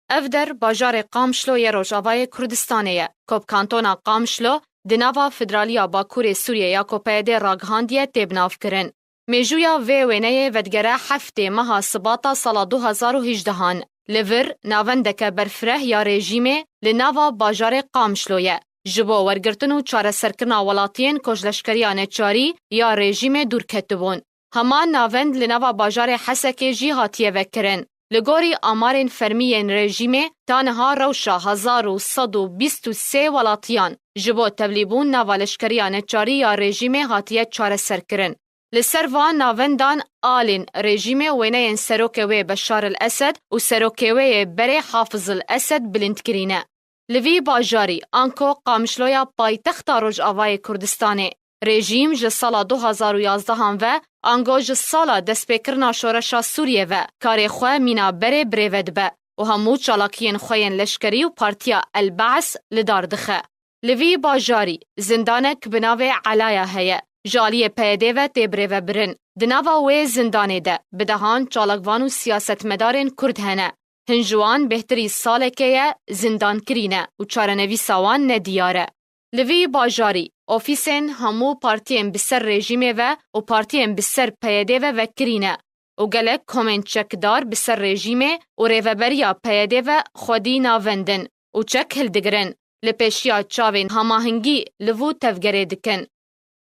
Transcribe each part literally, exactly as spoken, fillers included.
Ev der bajarê Qamişlo yê Rojavayê Kurdistanê ye. Ku bi kantona Qamişlo di nava Federaliya Bakurê Sûriyê ya ku P Y D ragihandiye tê binavkirin. Mêjûya vê wêneyê vedigere heftê meha Sibata sala du hezar û hejdehan. Li vir navendeke berfireh ya rejîmê li nava bajarê Qamişlo ye. Ji bo wergirtin û çareserkirina welatiyên ku ji leşkeriya neçarî ya rejîmê dûr ketibûn. Hema navend li nava bajarê Hesekê jî hatiye vekirin. Li gorî amarên fermî yên rejîmê, ta niha rewşa hezar û sed û bîst û sê welatiyan ji bo tevlîbûn nava leşkeriya neçarî ya rejîmê hatiye çareserkirin. Li ser van navendan alên rejîmê wêneyên serokê wê Beşar el Esed û serokê wê yê berê Hafiz el Esed bilind kirîne. Li vî bajarî anko Qamişloya paytexta Rojavayê Kurdistanê, rejîm ji sala du hezar û yazdehan ve ango ji sala destpêkirina şoreşa Sûriyê ve karê xwe mîna berê birêve dibe û hemû çalakiyên xwe yên leşkerî û partiya El Baas li dar dixe. Li vî bajarî zindanek bi navê Elaya heye. Ji aliyê P Y D ve tê birêvebirin. Di nava wê zindanê de bi dehan çalakvan û siyasetmedarên Kurd hene. Hin ji wan bêhtirî saleke ye zindankirî ne û çarenivîsa wan nediyar e. Li vî bajarî ofîsên hemû partiyên bi ser rejîmê ve û partiyên bi ser P Y D ve vekirî ne û gelek komên çekdar bi ser rejîmê û rêveberiya P Y D ve xwedî navendin û çek hildigirin, li pêşiya çavên hamahingî li vû tevgerê dikin.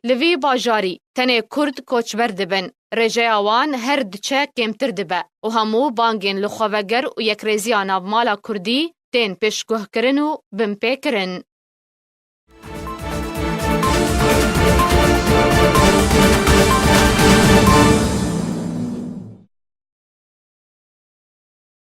Li vî bajarî tenê Kurd koçber dibin, rêjeya wan her diçe kêmtir dibe û hemû bangên li xweveger û yekrêziya navmala Kurdî tên pêşguhkirin û binpêkirin.